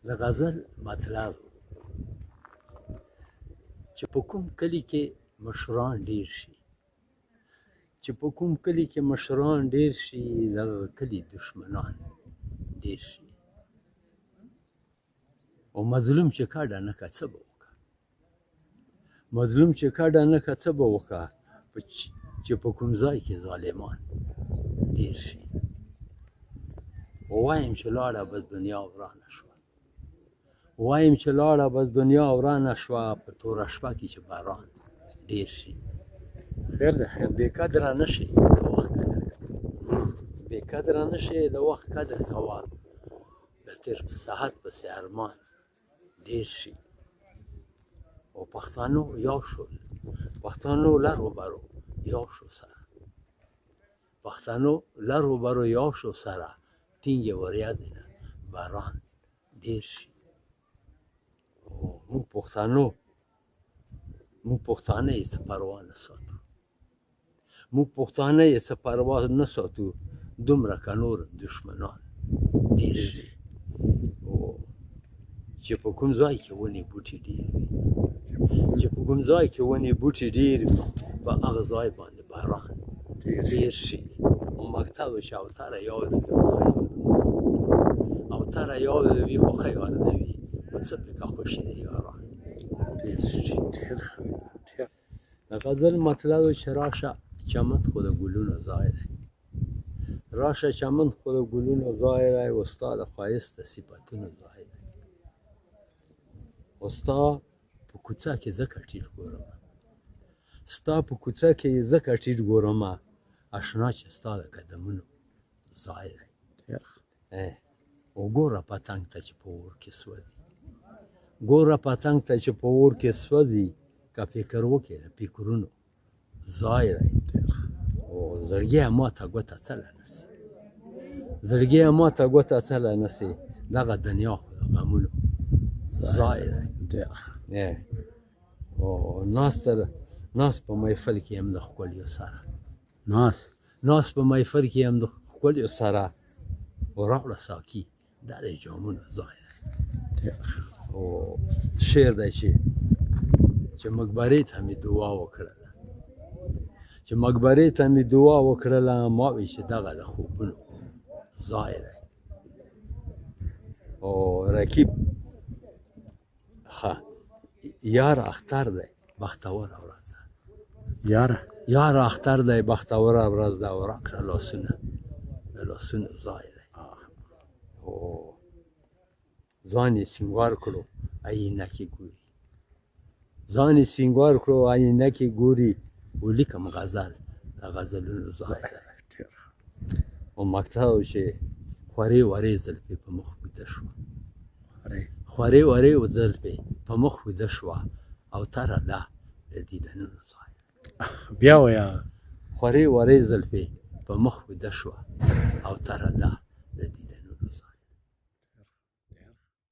د غزل مطلب چې په کوم کلي کې مشران ډیر شي، چې په کوم کلي کې مشران ډیر شي، دغه کلي دشمنان ډیر شي. او مظلوم چې کډه نه کا څه به وکړه، مظلوم چې کډه نه کا څه به وکړه، چې په کوم ځای کې ظالمان ډیر شي. وایم چې لاړه بس دنیا ورانه شوه، وایم چې لاړه بس دنیا ورانه شوه، په توره شپه کې چې باران ډیر شي. خیر دی، خیر. بې قدره نه شي د وخت قدر کوه، بې قدره نه شي د وخت قدر کوه، د تېر ساعت پسې ارمان ډیر شي. او پښتانو یو شول، پښتانو لرو برو یو شو سره، پښتانو لرو برو یو شو سره، ټینګې وریاځې نه باران ډیر شي. او موږ پښتانو، موږ پښتانه یې څه پروا نه ساتو، موږ پښتانه یې څه پروا نه ساتو، دومره که نور دښمنان ډیر شي. او چې په کوم ځای کې ونې بوټي ډېر وي، چې په کوم ځای کې ونې بوټي ډېر وي، په هغه ځای باندې باران ډېر شي. او مکتب چې اوتره یاد وي خو ښه یاد نه وي، اوتره یاد وي خو ښه یاد نه وي، په څه پې که خوشي د یاران ډېر شي. د غزل مطلب چې راشه چمن خو د ګلونو ځای دی، راشه چمن خو د ګلونو ځای دی، او ستا د ښایست د صفتونو ځای دی. او ستا په کوڅه کې ځکه ټیټ ګورم، ستا په کوڅه کې ځکه ټیټ ګورم، اشنا چې ستا د قدمونو ځای دی. او ګوره پتنګ ته چې په اور کې سوځي، ګوره پتنګ ته چې په اور کې سوځي، که فکر وکړې د فکرونو ځای دی. او زړګیه ماته ګوته څله نسي، زړګیه ماته ګوته څله نسي، دغه دنیا خو د غمونو ځای دی. او ناست په محفل کې یم د ښکلیو سره، ناست په محفل کې یم د ښکلیو سره، او راوړه ساقي دا د جامونو ځای دی. او شعر دی چې مقبرې ته مې دعا وکړله، چې مقبرې ته مې دعا وکړله، ما وی چې دغه د خوبونو ځای دی. او رقیب ښه یار اختر دی بختوره ورځ ده، یار اختر دی بختوره ورځ ده، او راکړه لاسونه د لاسونو ځای دی. او ځان یې سینګار کړو آیینه کې ګوري، ځان یې سینګار کړو آیینه کې ګوري، ولیکم غزل د غزلونو ځای دی. او مکتب چې خورې ورې زلفې په مخ ویده شوه، خورې ورې زلفې په مخ ویده شوه، او تره ده د دیدنونو ځای. بیا وایه. خورې ورې زلفې په مخ ویده شوه، او تره ده